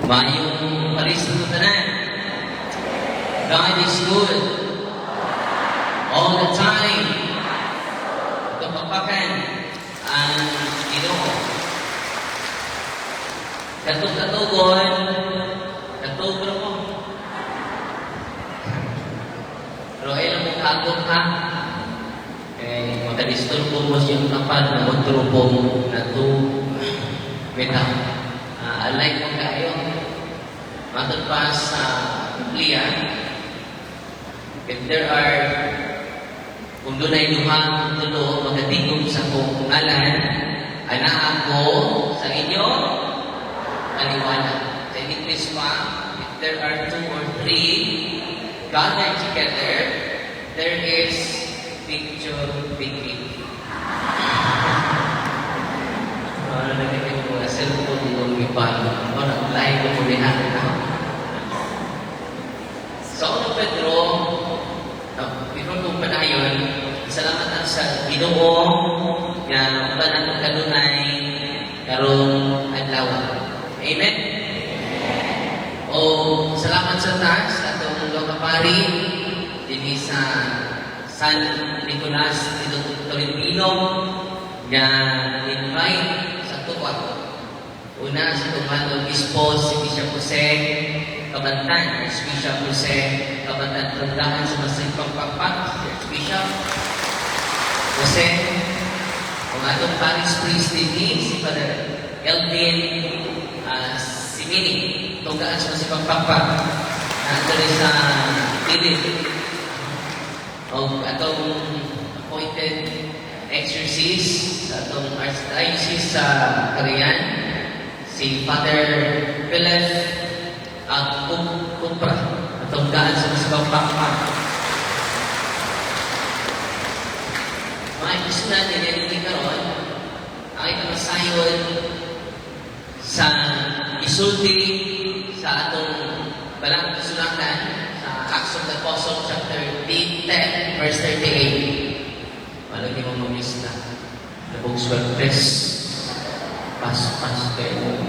Maayong paris mo tanan. God is good. All the time. Kapakpakan ang Ginoo. Katug-katugon, katug mo. Pero ay lang mong kagok ha. Eh, makadisturbo mo siyang kapad na otro pong natu bitaw. Alike mo kayo. Matod pa sa Biblia, if there are, kung dunay duha tulo magatingog sa akong ngalan, anaa ako sa inyo kaliwala. Sa English pa, if there are two or three gathered together, there is picture picking. Ano na kayo mga cellphone kong ipan. Ano, lain ko diha. Sa unang Pedro, before kong padayon, salamat ang sa Ginoo nga uban akong kanunay karong adlaw. Amen. O salamat sa taas atong lokapari dinhi sa San Nicolas de Tolentino nga invite sa tuwa. Una sa itong Obispo si Bishop Jose Cabantan, Archbishop Jose Cabantan, tunggahan sa Masipang Pakpak, si Archbishop Jose, kung atong parish priest dinhi, si Father Elvin Simini, tunggaan sa Masipang Pakpak, na sa Pilip. O atong appointed exorcist sa atong Archdiocese sa Cagayan, si Father Philip at Kupra, atong gaan sa Masipang Pakpak. Mga ikusunan nga niliti karon, ang itong sayon sa isulti sa atong balang kasulatan sa Acts of the Apostles chapter 10 verse 38. Walang di mo mag-miss na. Labog Swertes. Pas-pas kayo.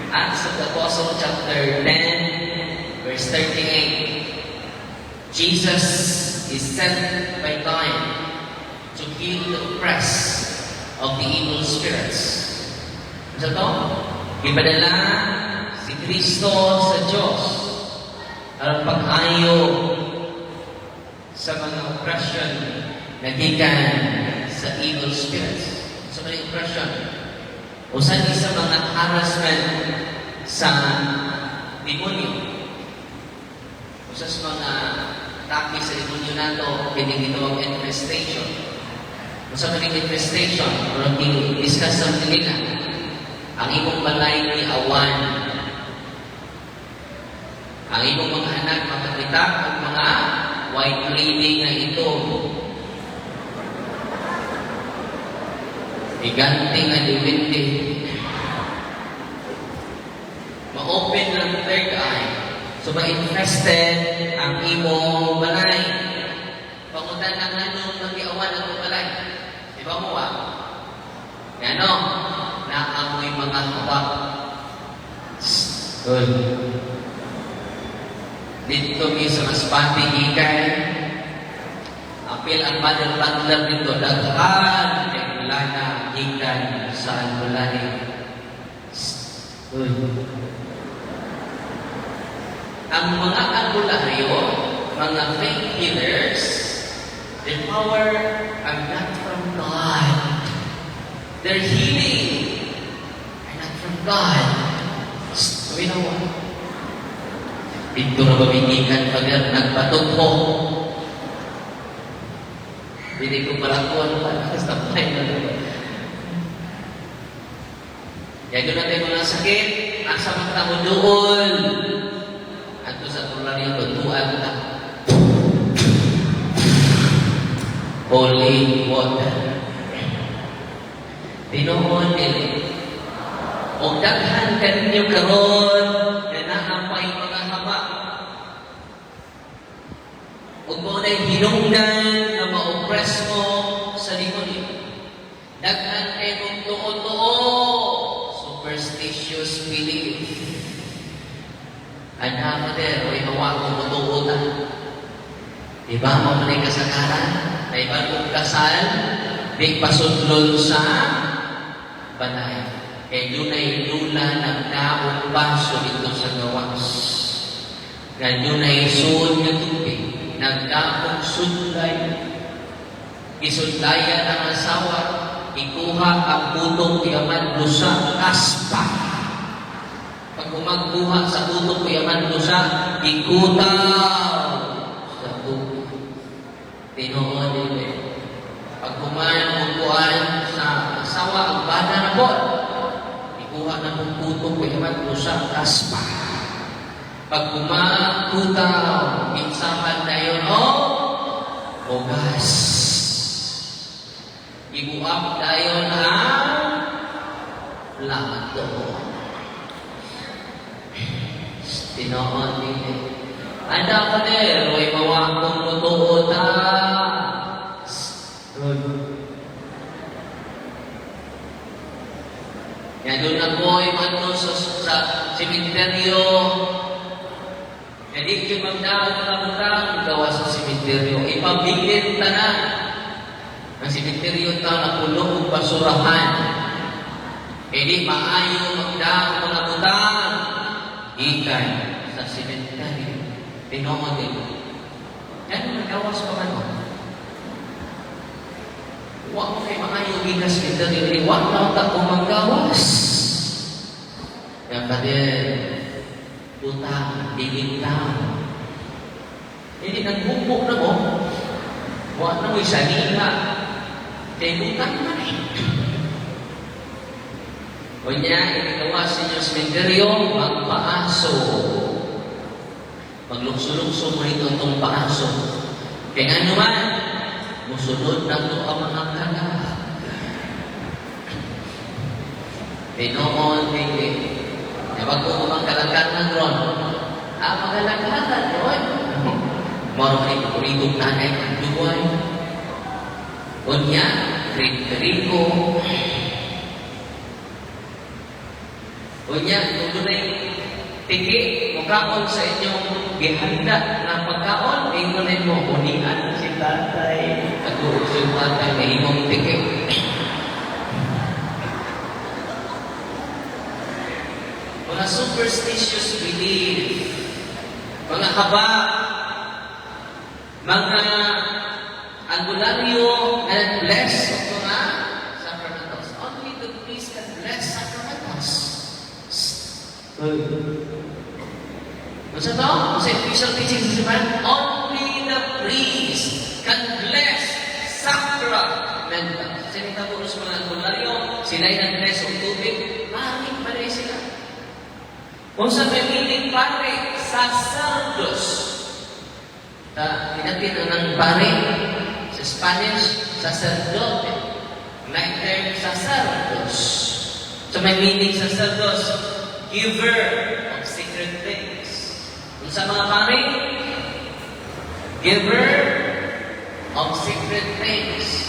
Acts of the Apostles chapter 10 verse 38. Jesus is sent by God to heal the oppressed of the evil spirits. Ano to? Ipadala si Kristo sa Diyos aron pag-ayo sa mga oppression na gikan sa evil spirits. Sa mga oppression. Usa ni sa mga harassment sa demonyo. Usa sa mga atake sa demonyo nato, kini gitawag infestation. Usa man infestation, pero discuss sa nila. Ang imong balay ni awan. Ang imong mga anak makakita og mga white lady nga ito. Higante nga diwindi. Ma-open lang third eye. So ma-infested ang imong balay. Pangutan ang anong magiawan ang imong balay. Di ba mo ba? Ngano? Naamoy mga habak. Good. Dito mi sa Masbate gikan. Apil ang mother butler dito daghan kay lana gikan sa Albulani. Uy. Ang mga albularyo, mga faith healers, their power are not from God. Their healing are not from God. Shh, gawin mo. Dito na mabinikan pag nagpatugpo. Hindi ko parakuan pa. Basta pa na. Kaya doon natin mga sakit, asa man tao doon. Ato sa tulan niyo, tutuan ta. Holy water. Tinuod dili. Og daghan kaninyo karon nga naa pay mga haba. Ug mo na'y hinungdan nga ma-oppress mo sa demonyo. Daghan kay mong tuo-tuo, superstition. Ana, Father, way mawa ko mutuo ta. Diba, mao man kasagaran? Na ibang kasal, di pasudlon sa balay. Kay dunay lula nagdaog baso dito sa gawas. Nga dunay suod nga tubig, nagdaog sudlay. Isudlayan ang asawa, ikuha ang putok yaman lusa, kaspa. Pag umagkuha sa putok yaman lusa, ikutaw sa tubig. Tinuod dili. Pag human kuan sa asawa, ang bana na po. Ikuha na mong putok yaman lusa, kaspa. Pag humakutaw, minsahan na yun, oh, bugas. Ibuak dayon ang plato. Tinuod dili. Ana, Father, way mawa kong mutuo ta. Uy. Kaya doon na po ay manno sa sementeryo. Kaya di kayo magdaog mga butang gawa sa sementeryo. Ipabilin tanan. Ang sementeryo ta na puno og basurahan. Kaya di maayo magdaog mga butang gikan sa sementeryo. Tinuod din. Yan magawas pa man mo. Wa mo kay maayo gikan sa sementeryo. Di wa na ta ko magawas. Kaya, Father, butang, bilintang. Hindi nagbukbok na mo. Wa na mo'y saniha. Kay butang man eh. Unya, inigawa sa inyong sementeryo, magpaaso. Maglukso-lukso mo nito itong paaso. Kaya nga naman, musunod na ito ang mga kalag. Tinuod, hindi. Kaya wag ko mga kalagkanan ron. Ah, magalagkanan ron. Moro ni paboritong nanay ng duway. Unya, Federico. Unya, kung dunay tiki, mukaon sa inyong gihanda na pagkaon, ingon mo, unian si tatay. Nag-uog si tatay, may imong tiki. Mga superstitious belief, mga haba, mga albularyo na bless of mga sacramentals. Only the priest can bless sacramentals. Unsa to? Sa official teaching sa simbahan, only the priest can bless sacramentals. Sino tabo sa mga albularyo, sila'y nag-bless og tubig, maraming balay sila. Kung sa may pare, sacerdos. Ta, tinatin ang pare sa Spanish, sacerdote. Like term, sacerdos. So may meaning sacerdos, giver of secret things. Kung sa mga pare, giver of secret things.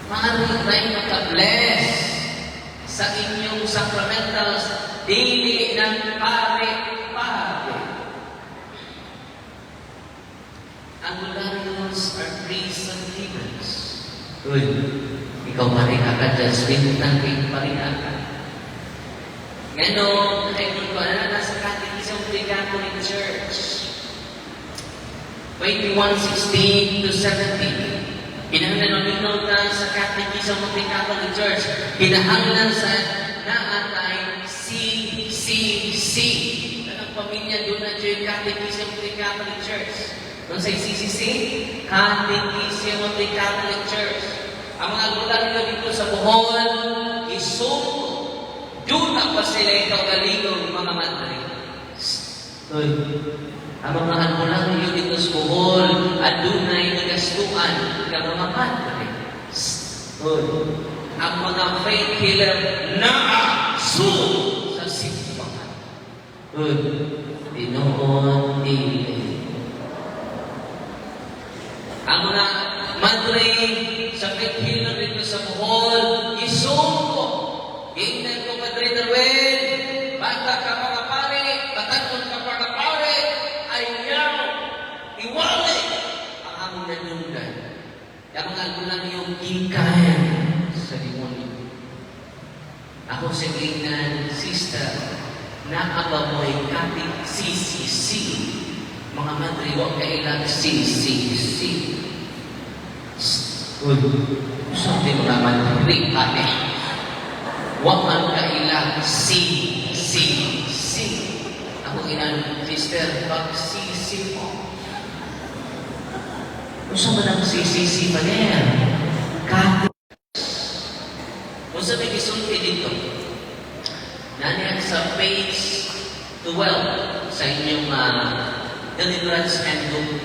Pare tayo makabless sa inyong sacramentals, dili ng pare-pare. Albularyo's are priests and leaders. Uy, ikaw pare ka, judgmental kay pare ka. Ngayon, ay kung na nasa Catechism of the Catholic Church. 21:16 to 17. Kinahanglan maminaw ta sa Catechism of the Catholic Church. Kinahanglan sa naatay CCC. Kanang pamilya doon na yung Catechism of the Catholic Church. Kung sa CCC, Catechism of the Catholic Church. Ang mga albularyo dito sa Bohol, isumo. Doon na pa sila kaugalingong mga madre. Uy, ang mga albularyo dito sa Bohol, adunay nagastuan ng mga madre. Uy, ang mga faith healer naa su sa simbahan. Uy, tinuod dili. Ang mga madre sa faith healer dito sa Bohol, isumpo. Ingnan ko, Padre Darwin, bata ka mga pare, batan-on Ang mga albularyo gikan sa demonyo. Ako sa giingnan, "Sister, naa ba mo'y kapit CCC?" Mga madre, wa kailang CCC. Uy, gusto di mga madre, ate. Wa man kailang CCC. Ako ingnan, "Sister, pag CC mo." Unsa man ang CCC pa niya? Kapit. Unsa may gisulti dito? Naniya sa page 12 sa inyong Deliverance Handbook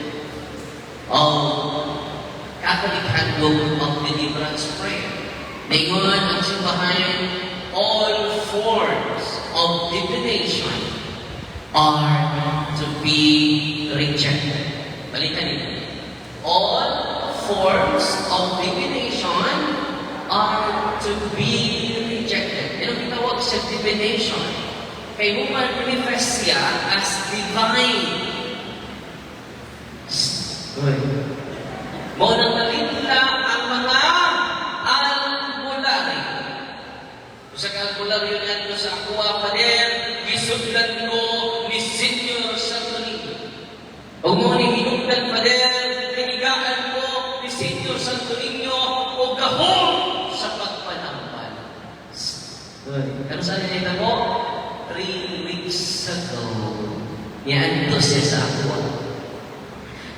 of Catholic Handbook of Deliverance Prayer. Ningon ang simbahan, all forms of divination are to be rejected. Balikan ninyo. All forms of divination are to be rejected. Ano gitawag sa divination? Kay mo manifest siya as divine. Uy. Mao nang nalintla ang mga albularyo. Usa ka albularyo niyan sa akuha, "Pader, gisudlan ko ni Senior Santo Niño. Og mao ni hinungdan, Pader, kanigaan ko ni Senior Santo Niño og gahom sa pagpanambal." Uy, ano sa nila mo? 3 weeks ago, niadto siya sa akuha.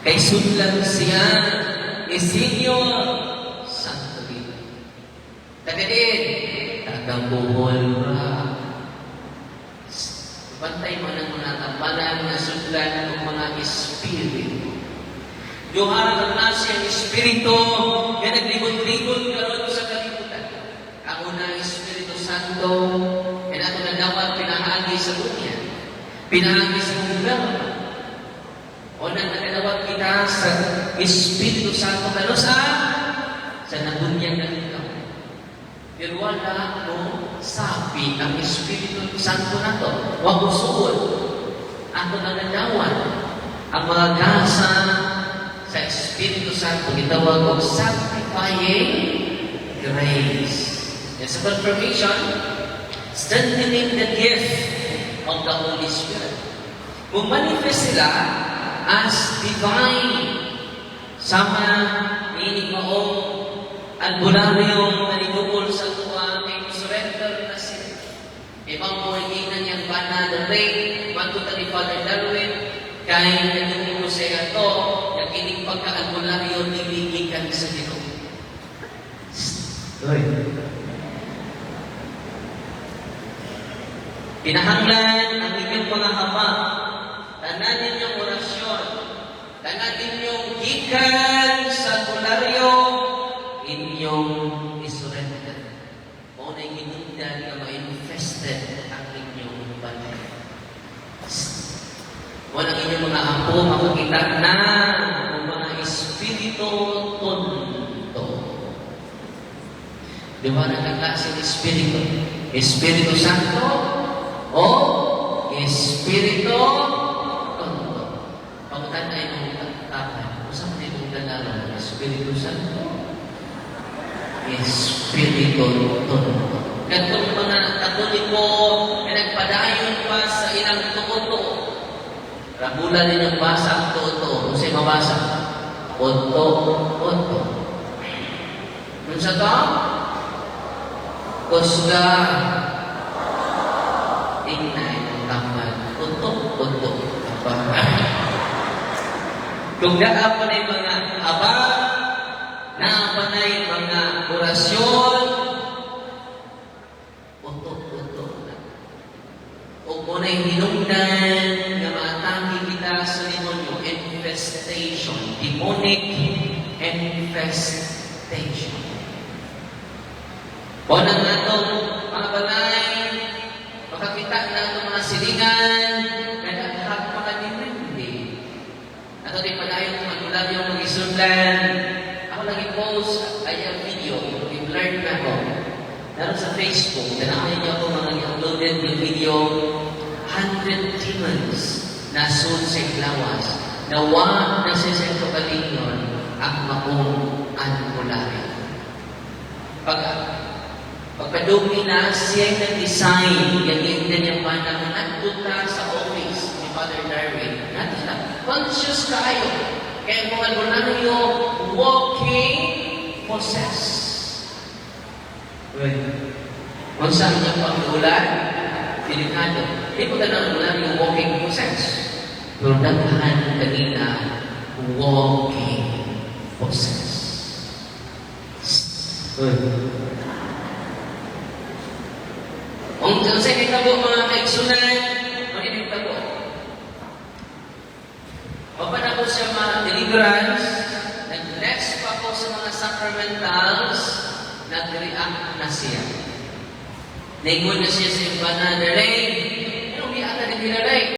Kay sudlan siya ni Senior Santo Niño. Taga din, taga Bohol ra. Bantay mo ng mga tambalan nga sudlan ng mga espiritu. Duha ka klase ang espiritu nga naglibot-libot karon sa kalibutan. Ang una, Espiritu Santo, nga ato nadawat pinaagi sa dunya, pinaagi sa gobyerno. O nang nakadawat kita sa Espiritu Santo kano sa nabunyag na ikaw. Pero wala no sapi ang Espiritu Santo nato. Wa usuol. Ato nagadawat ang mga gasa sa Espiritu Santo, gitawag og sanctifying grace. And sa confirmation, strengthening the gift of the Holy Spirit. Manifest sila as divine. Sama niining maong albularyong nanidukol sa tuwa kay surrender na sila. Ibang mo na niyang bana the late, matod ni Father Darwin, kay nagdungol ko sa iya to, nga kining pagka-albularyo dili gikan sa Ginoo. Uy. Kinahanglan ang inyong mga habag, tanan ninyong orasyon, tanan ninyong gikan sa albularyo, inyong isurrender. Mao na hinungdan nga ma-infested ang inyong balay. Walang inyong mga apo makakita na ang mga espiritu tonto. Di ba nagkaklaseng espiritu? Espiritu Santo o Espiritu Tonto. Pangutan ay mong tapan. Unsa man imong dalaron? Espiritu Santo? Espiritu Tonto. Kadtong mga Katoliko na nagpadayon pa sa ilang tuo-tuo. Rabula ninyong basa ang tuo-tuo. Kung sa'yo mabasa? Oto, oto. Unsa to? Kusga. Ingna imong tamad. Utok, utok. Apa? Kung naa pa na'y mga habag, naa pa na'y mga orasyon, utok-utok na. Ug mao na'y hinungdan nga maatake kita sa demonyo, infestation, demonic infestation. O nang atong mga balay, makakita na atong mga silingan, nga daghang mga demonyo. Ato di padayon kung magulang yung mag-isudlan. Ako lagi post ay ang video, i-blurred na ako. Meron sa Facebook, tanawan ninyo ako mga i-uploaded yung video, 100 demons na sud sa lawas. Nawa na siya sa kalingon ang maong albularyo. Pagpadumi na, siya nag-design, gagawin na niya pa na ngadto ta sa office ni Father Darwin. Ngadto ta. Conscious kaayo. Kaya mga albularyo, walking possess. Well, kung saan niya pag-ulan, delikado. Di ko tanang albularyo walking possess. Pero daghan kanina, walking possess. Well, kung sa nahitabo, mga kaigsunan, maninigtabo. Wapan ako siya mga deliverance, nag-next pa ako sa mga sacramentals, nag-react na siya. Naingon na siya sa iyang bana, "Ray, anong giata ni Ray?"